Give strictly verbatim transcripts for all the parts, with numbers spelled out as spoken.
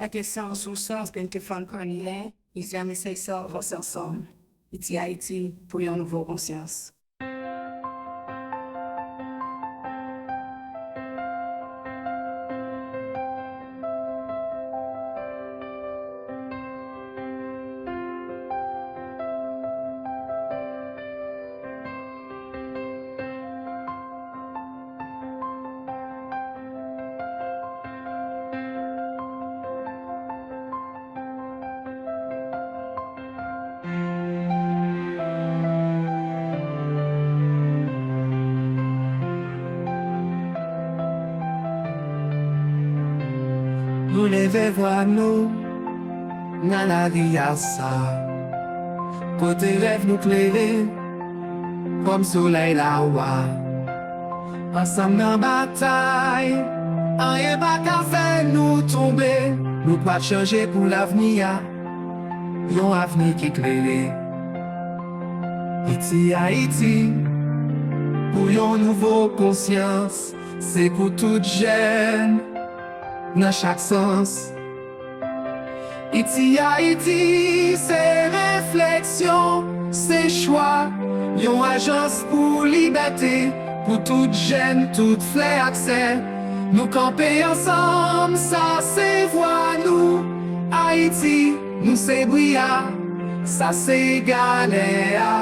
Ake san sou san, ke n te fann pran li, i zanmi se sa, avanse ansanm. Piti Ayiti pou yon nouvo konsyans. Nou leve vwa nou nan lari a sa, kote rèv nou klere kòm solèy la wa. Ansanm nan batay, anyen pa ka fè nou tonbe. Nou pral chanje pou lavni a, yon avni ki klere. Piti Ayiti, pou yon nouvo konsyans, se pou tout jèn, nan chak sans. Piti Ayiti, se refleksyon, se chwa, yon ajans pou libète, pou tout jèn, tout frè ak sè. Nou kanpe ansanm, sa se vwa nou. Ayiti, nou se bri a, sa se galè a.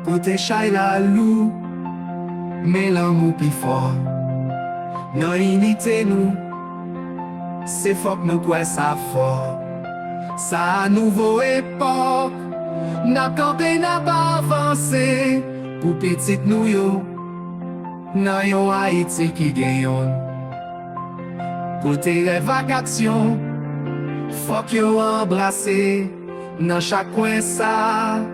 Pote chay la lou, men lanmou pi fò. Nan inite nou, se fòk nou kwè sa fò. Sa a nouvo epòk, n ap kanpe, n ap avanse pou pitit nou yo. Nan yon Ayiti ki gen yonn. Pote rèv ak aksyon, fòk yo anbrase nan chak kwen sa.